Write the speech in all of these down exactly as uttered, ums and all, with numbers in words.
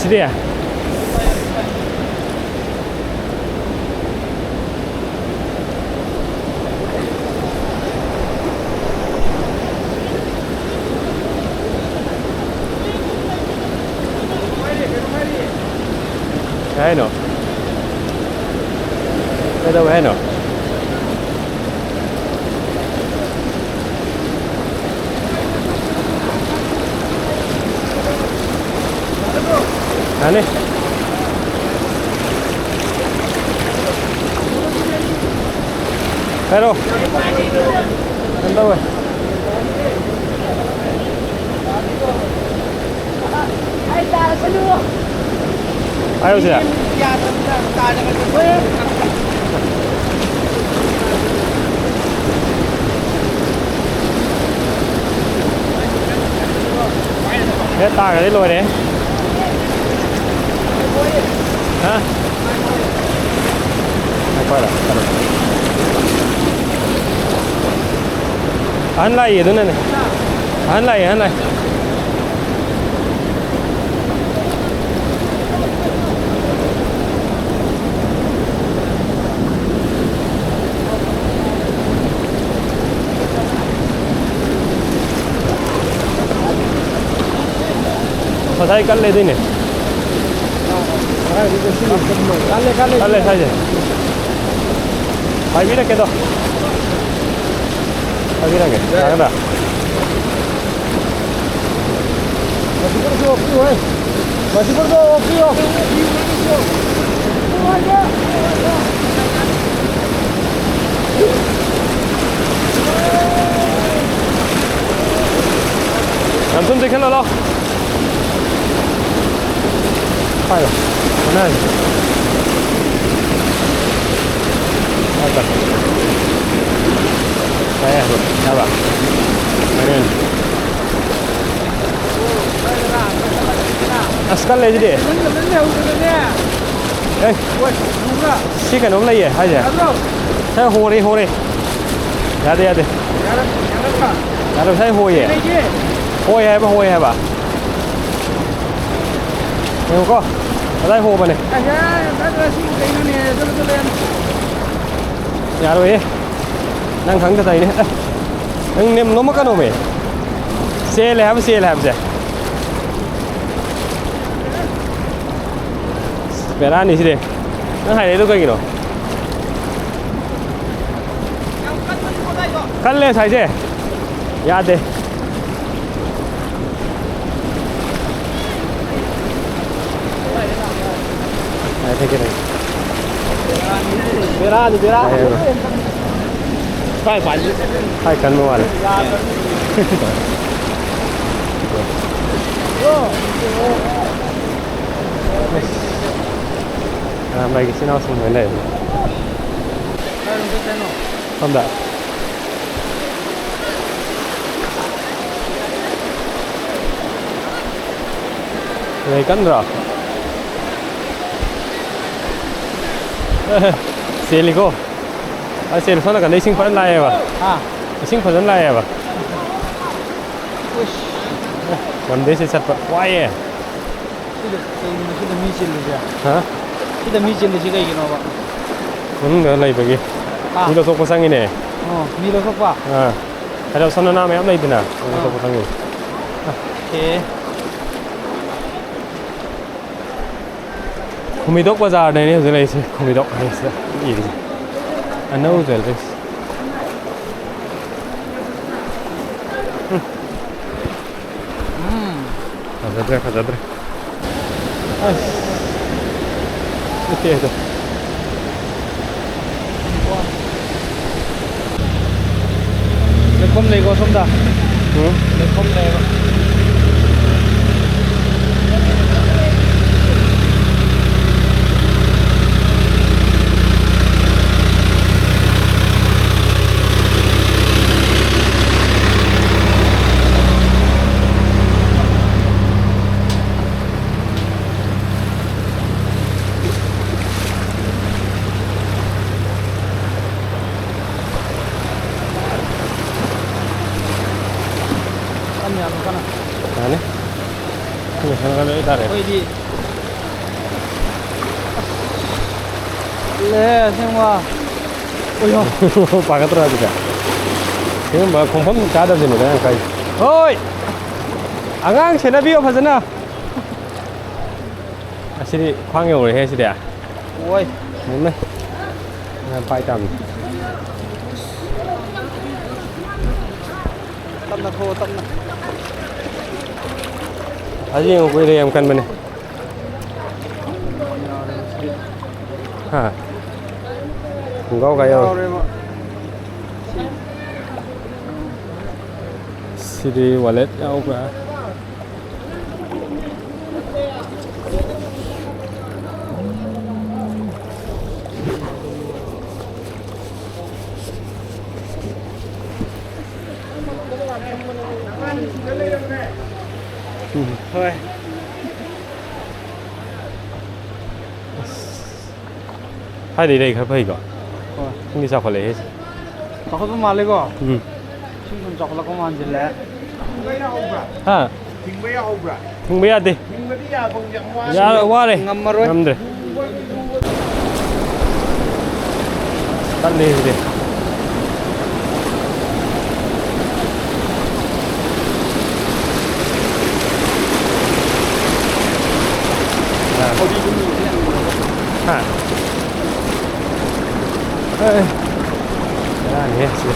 ꯁꯤꯗꯤ꯫ ꯀꯩ ꯍꯥꯏꯅꯣ? ꯀꯩꯗꯧꯋꯦ ꯍꯥꯏꯅꯣ? ꯌꯥꯅꯤ꯫ ꯍꯥꯏꯔꯣ꯫ ꯀꯩꯅꯣ ꯇꯧꯋꯦ꯫ ꯍꯥꯏꯔꯣ ꯁꯤꯗ꯫ ꯍꯦꯛ ꯇꯥꯈ꯭ꯔꯗꯤ ꯂꯣꯏꯔꯦ꯫ ꯍꯥ? ꯉꯥꯏꯈꯣ ꯍꯥꯏꯔꯣ, ꯍꯥꯏꯔꯣ꯫ ꯑꯍꯟ ꯂꯥꯛꯏ ꯑꯗꯨꯅꯅꯦ꯫ ꯑꯍꯟ ꯂꯥꯛꯏ, ꯑꯍꯟ ꯂꯥꯛꯏ꯫ ꯉꯁꯥꯏ ꯀꯜꯂꯦ ꯑꯗꯨꯏꯅꯦ꯫ ꯀꯜꯂꯦ, ꯀꯜꯂꯦ꯫ ꯀꯜꯂꯦ ꯁ꯭ꯋꯥꯏꯁꯦ꯫ ꯄꯥꯏꯕꯤꯔꯛꯀꯦꯗꯣ꯫ ꯄꯥꯏꯕꯤꯔꯛꯀꯦ꯫ ꯌꯥꯒꯗ꯭ꯔꯥ? ꯃꯁꯤꯐꯥꯎꯗ ꯑꯣꯛꯄꯤꯌꯣ, ꯍꯦ꯫ ꯃꯁꯤꯐꯥꯎꯗ ꯑꯣꯛꯄꯤꯌꯣ꯫ ꯌꯥꯝ ꯊꯨꯅ ꯆꯦꯟꯈꯠꯂꯣ, ꯂꯥꯎ꯫ ꯍꯥꯏꯌꯣ꯫ ꯀꯅꯥ ꯍꯥꯏꯅꯣ? ꯍꯥꯏꯕ꯫ ꯌꯥꯏ, ꯌꯥꯏ, ꯌꯥꯕ꯫ ꯍꯣꯔꯦꯟ꯫ ꯑꯁ, ꯀꯜꯂꯦ ꯁꯤꯗꯤ꯫ ꯑꯦ꯫ ꯁꯤ ꯀꯩꯅꯣꯝ ꯂꯩꯌꯦ ꯍꯥꯏꯁꯦ꯫ ꯁꯦ, ꯍꯣꯔꯦ, ꯍꯣꯔꯦ꯫ ꯌꯥꯗꯦ, ꯌꯥꯗꯦ꯫ ꯌꯥꯔꯣꯏ, ꯁꯥꯏ ꯍꯣꯏꯌꯦ꯫ ꯍꯣꯏ ꯍꯥꯏꯕ, ꯍꯣꯏ ꯍꯥꯏꯕ꯫ ꯌꯦꯡꯉꯨꯀꯣ, ꯀꯗꯥꯏ ꯍꯣꯕꯅꯦ? ꯌꯥꯔꯣꯏꯌꯦ꯫ ꯅꯪ ꯈꯪꯗ ꯇꯧꯔꯤꯅꯦ꯫ ꯑꯦ, ꯅꯪ ꯅꯦꯝ ꯅꯣꯝꯃꯛꯀꯅꯣꯃꯦ꯫ ꯆꯦꯜꯂꯦ ꯍꯥꯏꯕ, ꯆꯦꯜꯂꯦ ꯍꯥꯏꯕꯁꯦ꯫ ꯕꯦꯔꯥꯅꯤ ꯁꯤꯗꯤ꯫ ꯅꯪ ꯍꯥꯏꯔꯛꯏꯗꯣ ꯀꯩꯒꯤꯅꯣ? ꯀꯜꯂꯦ ꯉꯁꯥꯏꯁꯦ꯫ ꯌꯥꯗꯦ꯫ ꯕꯦꯔꯥꯅꯤ, ꯕꯦꯔꯥ꯫ ꯀꯥꯏ ꯄꯥꯏ? ꯀꯥꯏ ꯀꯟꯕ ꯃꯥꯜꯂꯦ꯫ ꯑꯔꯥꯝꯕꯥꯏꯒꯤ ꯏꯆꯤꯟ ꯏꯅꯥꯎꯁꯤꯡ ꯂꯣꯏ ꯂꯩꯔꯦ꯫ ꯁꯣꯝꯗ꯫ ꯂꯩ ꯀꯟꯗ꯭ꯔꯣ? ꯆꯦꯜꯂꯤꯀꯣ꯫ ꯑ, ꯆꯦꯜꯂꯤ꯫ ꯁꯣꯝ ꯅꯥꯀꯟꯗ ꯏꯁꯤꯡ ꯐꯖꯅ ꯂꯥꯛꯑꯦꯕ꯫ ꯍꯥ? ꯏꯁꯤꯡ ꯐꯖꯅ ꯂꯥꯛꯑꯦꯕ꯫ ꯎꯁ꯫ ꯉꯝꯗꯦ ꯁꯤ ꯆꯠꯄ꯫ ꯋꯥꯏꯌꯦ꯫ ꯁꯤꯗ ꯀꯩꯒꯤꯅꯣ ꯁꯤꯗ ꯃꯤ ꯆꯤꯜꯂꯤꯁꯦ? ꯍꯥ? ꯁꯤꯗ ꯃꯤ ꯆꯤꯜꯂꯤꯁꯦ ꯀꯩꯒꯤꯅꯣꯕ? ꯃꯅꯨꯡꯗ ꯂꯩꯕꯒꯤ꯫ ꯍꯥ? ꯃꯤ ꯂꯧꯊꯣꯛꯄ ꯆꯪꯉꯤꯅꯦ꯫ ꯑꯣ, ꯃꯤ ꯂꯧꯊꯣꯛꯄ? ꯑꯥ꯫ ꯍꯥꯏꯗꯤ ꯁꯣꯝꯗ ꯅꯥ ꯃꯌꯥꯝ ꯂꯩꯗꯅ, ꯃꯤ ꯑꯥ꯫ ꯂꯧꯊꯣꯛꯄ ꯆꯪꯉꯤꯅꯦ꯫ ꯑꯣꯀꯦ꯫ ꯈꯨꯃꯤꯗꯣꯛ ꯕꯖꯥꯔꯗꯅꯦ ꯍꯧꯖꯤꯛ ꯂꯩꯔꯤꯁꯦ꯫ ꯈꯨꯃꯤꯗꯣꯛ ꯍꯥꯏꯁꯤꯗ ꯏꯔꯤꯁꯦ꯫ ꯑꯅꯧꯕ ꯂꯩꯔꯤꯁꯦ꯫ ꯎꯝ꯫ ꯐꯖꯗ꯭ꯔꯦ, ꯐꯖꯗ꯭ꯔꯦ꯫ ꯑꯁ꯫ ꯅꯠꯇꯦ ꯑꯗꯣ꯫ ꯂꯩꯈꯣꯝ ꯂꯩꯀꯣ ꯁꯣꯝꯗ꯫ ꯎꯝ꯫ ꯂꯩꯈꯣꯝ ꯂꯩꯌꯦꯕ꯫ ꯌꯥꯅꯤ꯫ ꯂꯣꯏꯁꯟꯒ꯭ꯔꯕ ꯍꯥꯏꯇꯥꯔꯦ꯫ ꯑꯩꯈꯣꯏꯗꯤ ꯑꯦ, ꯑꯁꯦꯡꯕ꯫ ꯑꯣꯏꯌꯣ꯫ ꯄꯥꯈꯠꯇ꯭ꯔꯣ ꯑꯗꯨꯗꯤ? ꯁꯤꯒꯨꯝꯕ ꯈꯣꯡꯐꯝ ꯆꯥꯗꯕꯁꯤꯅꯤꯗ ꯌꯥꯝ ꯀꯥꯏ꯫ ꯍꯣꯏ꯫ ꯑꯉꯥꯡ ꯁꯦꯟꯅꯕꯤꯌꯣ ꯐꯖꯅ꯫ ꯑꯁꯤꯗꯤ ꯈ꯭ꯋꯥꯡ ꯌꯧꯔꯦꯍꯦ ꯁꯤꯗꯤ꯫ ꯑꯣꯏ꯫ ꯃꯨꯟꯅ꯫ ꯌꯥꯝ ꯄꯥꯏ ꯇꯥꯕꯅꯤ꯫ ꯇꯞꯅ ꯊꯣꯛꯑꯣ, ꯇꯞꯅ꯫ ꯑꯁꯤ ꯌꯦꯡꯉꯨ, ꯀꯨꯏꯔꯦ ꯌꯥꯝ ꯀꯟꯕꯅꯦ꯫ ꯍꯥ? ꯈꯣꯡꯒ꯭ꯔꯥꯎ ꯀꯥꯏ ꯌꯧꯔꯦ? ꯌꯥꯎꯔꯦꯕ꯫ ꯁꯤꯗꯤ ꯋꯥꯂꯦꯠ ꯌꯥꯎꯕ꯭ꯔꯥ? ꯎꯝ꯫ ꯍꯣꯏ꯫ ꯊꯥꯏꯅꯗꯩ ꯂꯩ ꯈꯔ ꯐꯩꯀꯣ꯫ ꯍꯣꯏ꯫ ꯈꯪꯗꯦ, ꯆꯥꯎꯈꯠꯂꯛꯑꯦ꯫ ꯆꯥꯎꯈꯠꯄ ꯃꯥꯜꯂꯦꯀꯣ? ꯎꯝ꯫ ꯁꯨꯝ ꯁꯨꯝ ꯆꯥꯎꯈꯠꯂꯛꯄ ꯃꯥꯟꯁꯤꯜꯂꯦ꯫ ꯍꯥ? ꯊꯤꯡꯕ ꯌꯥꯍꯧꯕ꯭ꯔꯥ? ꯊꯤꯡꯕ ꯌꯥꯗꯦ꯫ ꯊꯤꯡꯕꯗꯤ ꯌꯥꯐꯝ ꯌꯥꯝ ꯋꯥꯏ꯫ ꯌꯥ-, ꯋꯥꯔꯦ꯫ ꯉꯝꯃꯔꯣꯏ꯫ ꯉꯝꯗ꯭ꯔꯦ꯫ ꯇꯜꯂꯦ ꯁꯤꯗꯤ꯫ ꯍꯥ꯫ ꯑꯦ꯫ ꯕꯦꯔꯥꯅꯤꯍꯦ ꯁꯤꯗꯤ꯫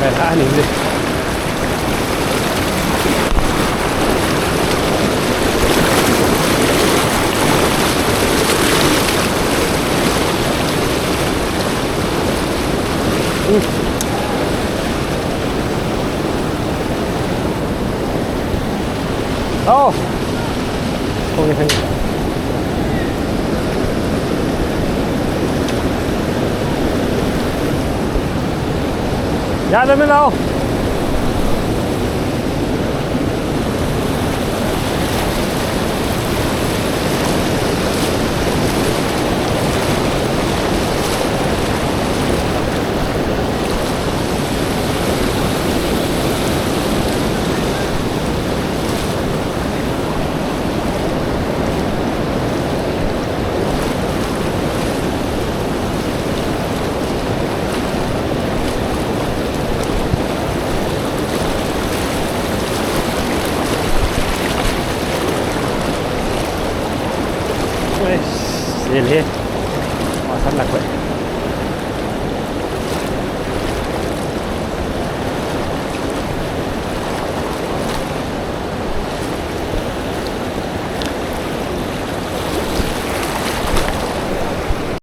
ꯕꯦꯔꯥꯅꯤꯅꯦ꯫ ꯎꯝ꯫ ꯑꯧ꯫ ꯌꯥꯗꯕꯅꯦ, ꯂꯥꯛꯑꯣ꯫ ꯑꯩꯁ, ꯆꯦꯜꯂꯦ꯫ ꯋꯥꯁꯜꯂꯛꯄ꯫